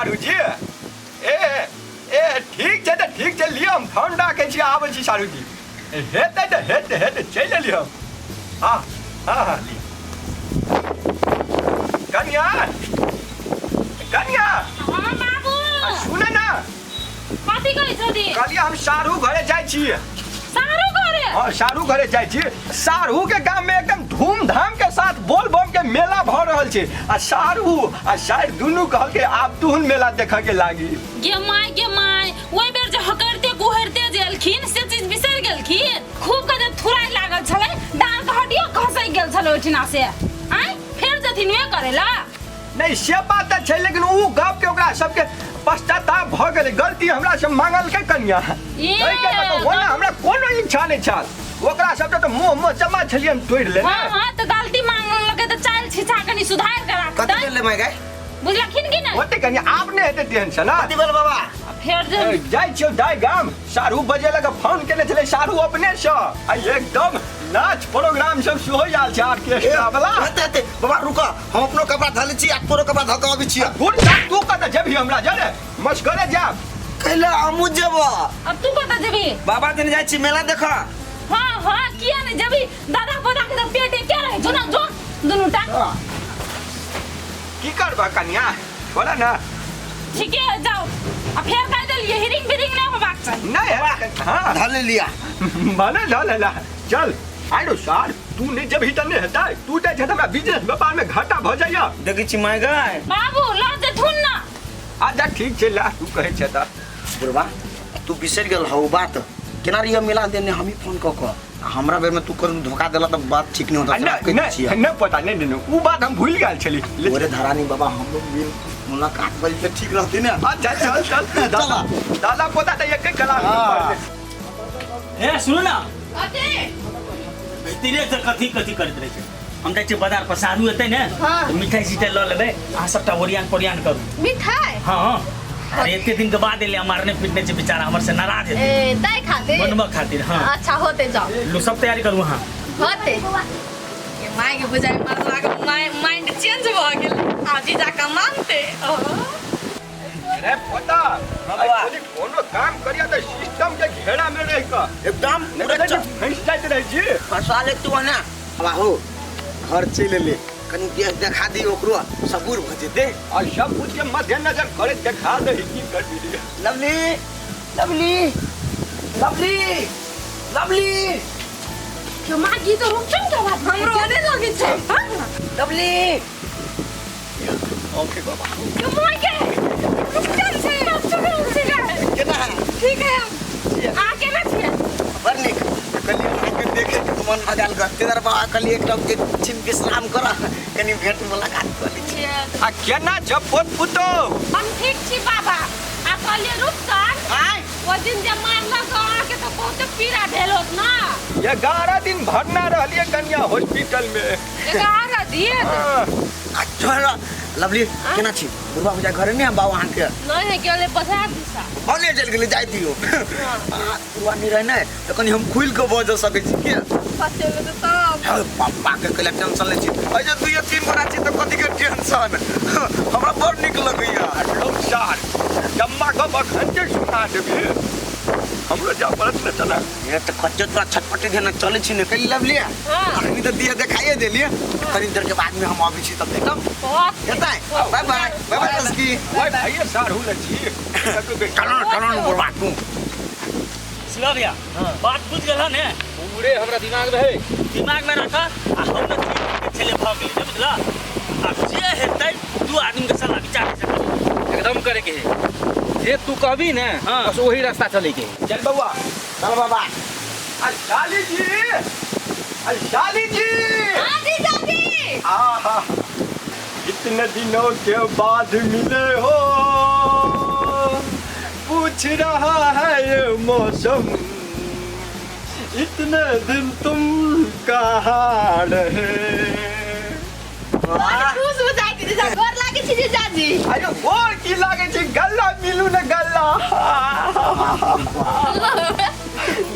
सारू जी ए ए ठीक छै तऽ ठीक छै लिअ हम फोन राखै छी आबै छी सारू जी हेतै तऽ हेतै हेतै चलि एली हम हँ हँ हँ लिअ कनिया कनिया हाँ बाबू आ सुन ना कथी कहै छथि कहलियै हम सारू घरे जाइ छी सारू घरे हाँ सारू घरे जाइ छी सारू के गाम में एकदम धूमधाम के साथ बोल बम के मेला भऽ रहल छै आ सारू आ साइर दुनू कहलकै आब तुहन मेला देखऽ के लागी गे माय गे माय ओहि बेर जे हकरिते कुहरिते जे एलखिन से चीज बिसरि गेलखिन खूब के जे थुराइ लागल छलै डाँर के हड्डियो खसकि गेल छलै ओहिठिना से आँय फेर जेथिन उहे करै ला नहीं से बात तऽ छै लेकिन ऊ गप के ओकरा सबके पश्चाताप भऽ गेलै गलती हमरा से मांगलकै कनिया ए, ताहि के लऽ कऽ ओना हमरा कोनो इच्छा नहि छल ओकरा सबके तऽ मुँह मुँह जमा छलियै हम तोड़ि लेने हाँ हाँ तऽ गलती मांगलकै तऽ चालि छिछा कनि सुधारि के कथी राखतै भेलै माय गाय बुझलखिन कि नहि ओते कनि आब नहि हेतै तेहन से ना कथी भेल बाबा फेर जे जाइ छियौ दाइ गाम सारू बजेलक फोन केने छलै सारू अपने सँ आ एकदम नाच प्रोग्राम सब सेहो आयल छै ऑर्केस्ट्रा वाला हेते हेते बाबा रुक हम अपनो कपड़ा धऽ लै छी आ तोरो कपड़ा धऽ कऽ अबै छी गुड़ साग तू कतऽ जेबही हमरा जरे मस्करे जाब कैला हमहूँ जेबऽ अब तू कतऽ जेबी बाबा दिन जाइ छी मेला देखऽ हाँ हाँ किया नहीं जेबी दादा पोता के तऽ पेट एके रहै छौ ना जो दुनू टा की करबह कनिया छोड़ा ना ठीके है जाओ आ फेर कह देलिए हिरिंग बिरिंग नहीं होबाक चाही नहीं है हाँ धऽ ले लिया भले ल ले ला चल आरो सार तू नहीं जब ही तने हेतै तू जाइ छै तऽ हमरा बिजनेस व्यापार में घाटा भऽ जाइया देखै छी माय गाय बाबू लऽ जेथुन ना अच्छा ठीक छै ला तू कहै छै तऽ बुढ़बा तू बिसरि गेल हौ बात केना रहिए मिला देने हमही फोन कऽ कऽ आ हमरा बेर में तू करू धोखा देला तऽ बात ठीक नहीं होता नहीं नहीं नहीं पता नहीं नहीं उ बात हम भूल गेल छली ओरे धरानी बाबा हम लोग मिल मुलाकात भइल तऽ ठीक रहती ने अच्छा चल चल दादा दादा पोता तऽ एके क्लास में हाँ। पढ़ले ए सुनू ना कथी भीतरे से कथी कथी करैत रहै छै हम जाइ छियै बाजार पर सारू एतै ने हाँ। तऽ मिठाई सिठाई लऽ लेबै अहाँ सबटा ओरियान पोरियान करू मिठाई हाँ हाँ अरे एते दिन के बाद एलै मारने पीटने छै बेचारा हमर से नाराज हेतै ए तै खातिर बनबऽ खातिर हाँ अच्छा होते जाओ लो सब तैयारी करू अहाँ होते ये my के बुझाइ मरला के माइंड चेंज भऽ गेल आज जाके मानते ओहो। अरे पोता आइ कोनो काम करिया तऽ सिस्टम के घेरा में रह कऽ एकदम नहि पूरा तऽ फंसि जाइत रहै छी फंसा ले तू ने बाबा हो घर चलि एलै कनि देख देखा दी ओकरो सबूर भऽ जेतै और सब कुछ के मद्देनजर करैत देखा दही की करबी लवली लवली लवली लवली क्यों माँ की तो रुकचन के बात हमरो ओने लगै छै हाँ लवली ओके बाबा क्यों माँ के रुकचन छै रुकचन छै केना है ठीक है आ केना छियै बड़ नीक कहलियै अहाँके देखैके मन भऽ गेल गस्तेदार बाबा कहलियै एकदम जे छिन विश्राम करऽ कनि भेंट मुलाकात कऽ लै छी आ केना छ पोत पुतो हम ठीक छी बाबा आ कहलियै रुकचन आँय ओ दिन जे मारलक अहाँके तऽ बहुते पीड़ा भेल होत ना 11 दिन भरना रहलियै कनिया हॉस्पिटल में 11 दिन हाँ। आ चल लवली केना छी बुढ़बा बुझा घरे नहि बाबा अहाँके नहीं नहीं गेलै बाजार दिशा भने चलि गेलै जाय दियौ अहाँ बुढ़बा नहि रहै ने तऽ कनि हम खुलि कऽ बजऽ सकै छी के फसेबै तऽ तब हे पप्पा के कैला टेंशन लै छी एहि जे दुइये तीन गोरा छी तऽ कथी के टेंशन हमरा बड़ नीक लगैया लोक सार जम्मा गप अखन के सुना देबी हमरो जा पड़त ने चला ये तऽ कच्चो तोरा छटपटी देना चलै छी ने कैली लवली हाँ। अखनी तऽ दिया देखाइए देलियै कनि देर के बाद में हम अबै छी तब देखब बहुत हेतै बाय बाय बाय बाय तस्की ओए भाइये सार हुल छी चलो चलो ने बुढ़बा तू शिवा भैया बात बुझ गेल ने पूरे हमरा दिमाग में है दिमाग में रख आ हम ने छेले भऽ गेलै ने बुझला आब जे हेतै दू आदमी के सलाह विचार से करबै। एकदम करे के है जे तू कहबी ने हाँ। बस वही रास्ता चले के है चल बउआ चल बाबा आ साली जी आ साली जी हाँ जी दादी आहा इतने दिनों के बाद मिले हो पूछ रहा है ये मौसम इतने दिन तुम कहाँ रहे बड़ खुश हो जाइ छी जीजा गोर लागै छी जीजाजी अरे गोर की लागे छै गल्ला मिलू ने गल्ला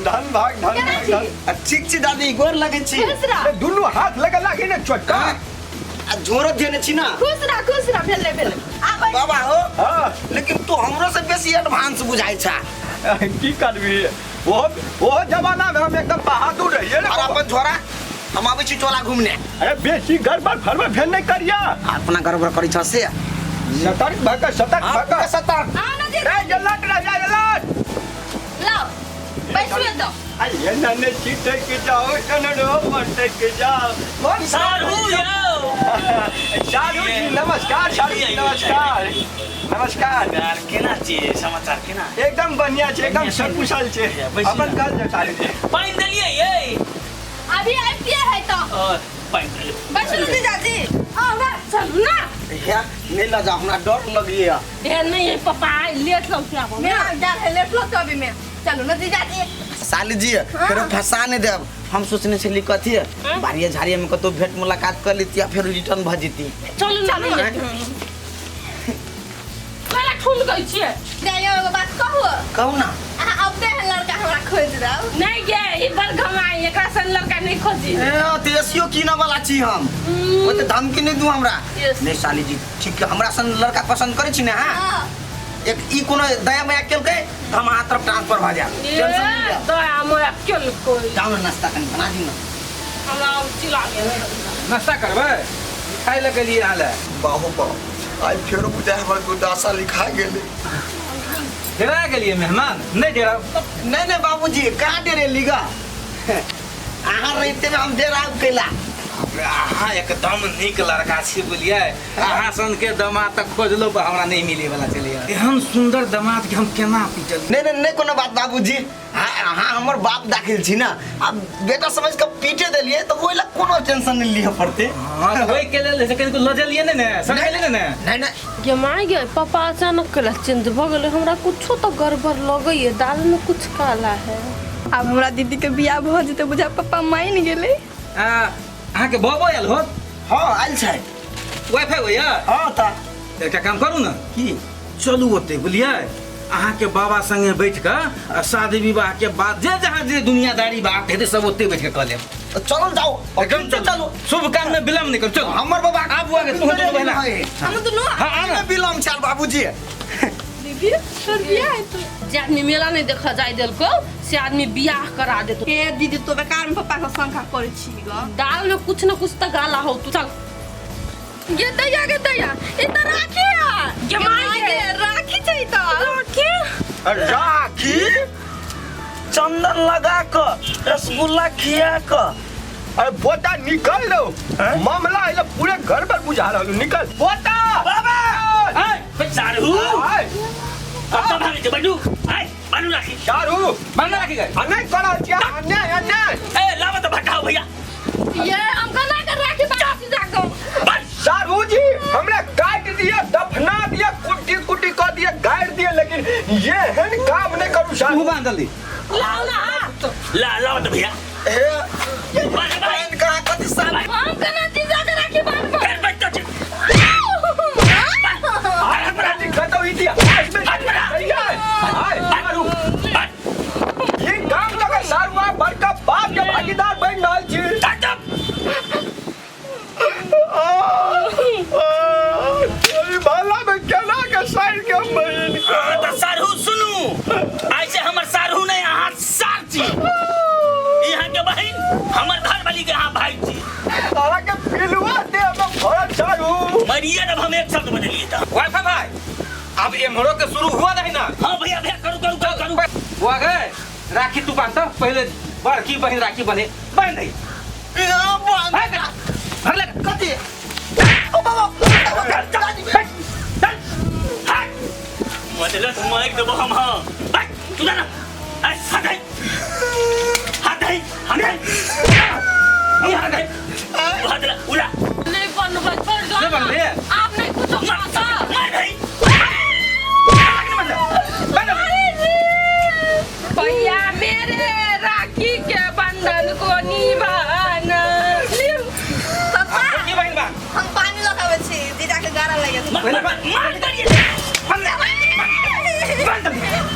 धन भाग धन भाग धन आ, ठीक छी दादी गोर लगै छी खुश रह दुनू हाथ लगा लागे ने चोटका आ, आ झोरो देने छी ना। खुश रह, खुश रह, भेलै भेलै। आबै। बाबा हो। हाँ। लेकिन तू हमरो से बेसी एडवांस बुझाइ छा। की करबी, ओहो ओहो जमाना में हम एकदम बहादुर रहिए ने। और अपन झोरा हम आबै छी टोला घूमने। अरे बेसी गड़बड़ फड़बड़ भेल नहीं करिया। अपना गड़बड़ करै छ से। सतर्क भऽ कऽ, सतर्क भऽ कऽ। सतर्क। आओ ना दीदी। ए जल्लट राजा जल्लट। लाओ बैसू एतऽ। आइए नन्हे छिटक जाओ कनड़ो मटक जाओ। कौन साढ़ू यौ। साढ़ू जी नमस्कार। साढ़ू जी नमस्कार। नमस्कार। यार केना छियै, समाचार केना? एकदम बढ़िया छै, एकदम सकुशल छै। बैसू। अपन कहल जाउ साढ़ू जी। पानि देलियै यै? अभी आबिते है तऽ। ओ, पानि देलियै। बैसू ना जीजाजी। आओ ना, चलू ना। हे नहीं ल जाओ, हमरा डर लगैया। ए नहीं है पापा, लेट लगते आबो। मेरा डर है, लेट लगते अभी में। चलू ना जीजाजी। साली जी फेर फंसा नहीं देब। हम सोचने छली कथी बाड़िया झाड़िया में कतौ भेंट मुलाकात कर लेती आ फेर रिटर्न भ जेती। चलू ना। चलू ना। कला ठुल गई छियै। जाइयो एगो बात कहू। कहू ना। अहाँ अबते है लड़का हमरा खोज दब। नहीं गे, ई बड़ घमाई, एकरा सन लड़का नहीं खोजी। ए ते एसियो कीनऽ वाला छी हम, ओते धमकी नहीं दू हमरा। Yes. नहीं साली जी ठीक है, हमरा सन लड़का पसंद करै छी ने। हाँ हाँ। एक ई कोनो दया माया केलकै तऽ हम अहाँ तरफ ट्रांसफर भऽ जायब। टेंशन नहीं लिअ। दया माया केलकै। जाउ ने नाश्ता कनि बना दियौ ने। हमरा चिल्ला गेल। नाश्ता करबै? मिठाई लऽ गेलियै अहाँ लए। बाहो बाहो, आइ फेरो बुझाइ हमर दुर्दशा लिखा गेलै। डेरा गेलियै मेहमान? नहीं डेरा। नहीं नहीं बाबूजी, कहाँ डेरेली गा? अहाँ रहिते में हम डेरा कैला। अहाँ एकदम नीक लड़का छी बुझलियै। अहाँ सन के दमाद तऽ खोजलो पर हमरा नहीं मिले वाला छलैया। एहन सुंदर दमाद के हम केना पीटल। नहीं नहीं नहीं कोनो बात बाबूजी, हाँ हमर बाप दाखिल छी ना, अब बेटा समझ के पीटे देलियै तऽ ओहि लए कोनो टेंशन नहीं लिअ पड़तै। हाँ, तऽ ओहि के लेल से कनिको लजलियै नहि ने, समझलियै नहि ने? नहीं नहीं। गे माय गे, पापा अचानक कैला चेंज भऽ गेलै? हमरा कुछो तऽ गड़बड़ लगैए, दाल में कुछ काला है। आब हमरा दीदी के बियाह भऽ जेतै बुझा पप्पा मानि गेलै। अहाँके बबो आयल होत? हाँ आयल छै। वाईफाई होइया? हाँ तऽ। एकटा काम करू ने। की? चलू ओते बुझलियै, अहाँके बाबा संगे बैठ कऽ आ शादी विवाह के बाद जे जहाँ जे दुनियादारी बात हेतै सब ओते बैठ कऽ कऽ लेब। तऽ चलल जाउ। एकदम चलू। चलू, शुभ काम में विलम्ब नहीं करू। चलू हमर बाबा आबू आगे, तू दुनू बहिना। हम दुनू। हाँ, आ ना। विलम्ब छल बाबूजी। दीदी तोर बियाह हेतौ। जे आदमी मेला नहीं देखा जाय देलको से आदमी बियाह करा देतो। हे दीदी तो बेकार में पप्पा के शंका करै छी ग। दाल में कुछ न कुछ तऽ गाला हो। तू चल। गे दैया, गे दैया, ई तऽ राखी है। गे माय गे। राखी छै ई तऽ। राखी? राखी? चंदन लगा कऽ रसगुल्ला खिया कऽ। अरे पोता निकल लो, मामला आइले पूरे घर पर बुझा रहल। निकल पोता। बाबा साढ़ू आय। कतऽ भागै छै? बैठू आय, बानू राखी। साढ़ू बान्ह राखी गए। आ नहीं करल छियै, अन्याय अन्याय। ए लाबऽ तऽ भटाउ भैया। ये हम केना के राखी बांधि छी जाकऽ? साढ़ू जी हमरा काट दिए, दफना दिए, कुट्टी कुट्टी कऽ दिए, गाड़ि दिए, लेकिन ये एहन काम नहीं करू साढ़ू। तू बांध जल्दी। लाओ ना। ला लाबऽ तऽ भैया। हे बान्ह भाई। बहन कहाँ कथी साल। हम केना जीजा के राखी बांधबै? फेर बैठ छी। कतौ इतिहास में आय साढ़ू, ई काम लगा साढ़ू आ बड़का बाप के भागीदार बनि रहल छी। ई भाला में केना के साइड के बहिन के। हाँ, तऽ साढ़ू सुनू, आइ से हमर साढ़ू नहि, अहाँ सार छी। ई अहाँके बहिन हमर घरवाली के अहाँ भाई छी। अहाँके पिलुआ देह में भरल साढ़ू। मरिए जब हम एक शब्द बजलियै तऽ। वाईफाई भाई अब एम्हरो के शुरू हुआ नहीं ना। हाँ भैया भैया करू करू करू करू। बुआ गए राखी तू बांध पहले, बड़की बहन राखी बने बांध दे। भर ले। कथी? ओ बाबा। मतलब मारि देबो हम। हाँ भाई तू जा ना। आय हाथ है, हाथ है, हाथ है, ई हाथ है, हाथ ला उला। नहीं बनबै, छोड़ दो। नहीं बनबै? आप नहीं कुछो खाता। मार भाई। भैया मेरे राखी के बंधन को निभाना। लियो। पप्पा बड़की बहन बांध। हम पानी लगाबै छी, जीजा के गारा लागि गेल। मार मार मार करिए।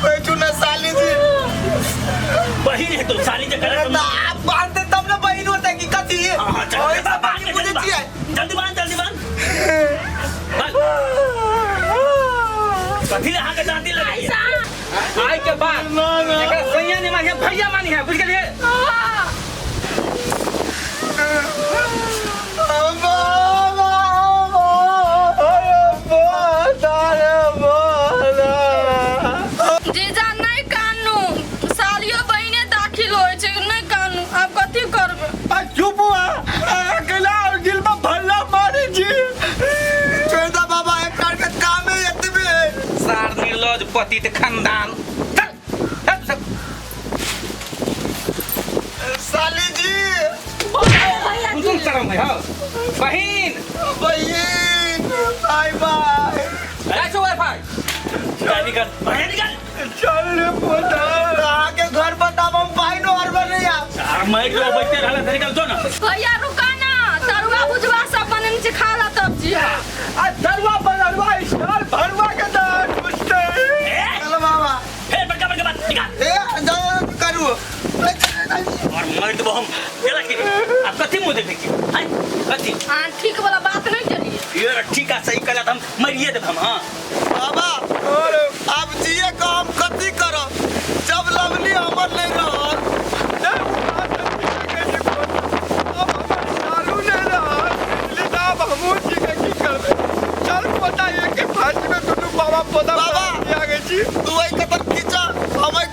बैठू ना साली जी। बहिन है तो साली जे अरे करे। तऽ आप बांधते तब ने बहिन होतै की कथी। हाँ, चल ओहि जल्दी सब बांध, बुझै जल्दी छियै। बांध, जल्दी बांध, जल्दी बांध। बात एकरा सैया नहीं मानी है भैया मानी है बुझ गेलिए जीजा नहीं कानू सालियो बहिने दाखिल होइ छै नहीं कानू आब कथी करबै आ चुप हुआ अकेला दिल में भल्ला मारे जी छोड़ दा बाबा एक के काम है एतबे सार निर्लज पतित खानदान चल चल चल साली जी तुम शर्म है हाँ बहिन बहन बाय बाय जाइ छौ वाईफाई जा निकल भैया निकल चल रे पोता अहाँ के घर बताब हम पाई नो हर नहीं आप आ मैं तो बैठे रहला त निकल जो ना भैया रुका ना तरुआ भुजवा सब बनेने छै खा ला तब जी आ दरवा बनरवा साल भरवा के दान पूछते ए चलो बाबा फिर बड़का बड़का बात निकाल ए जाओ करू और मर देबो हम गेला की अब कथी मुंह देखै छी हैं कथी अहाँ ठीक वाला बात नहीं केलिए ये ठीक आ सही कहला त हम मरिए देब हम हां बाबा अब जिए का हम कथी करब जब लवली हमर नहीं रहल अब हमर सालू नहीं रहल अब हमहूँ जी के की करबै चल पोता एक फांसी में दुनू बाबा पोता बाबा। आ गई छी तू एहि कतर खींचा हम एहि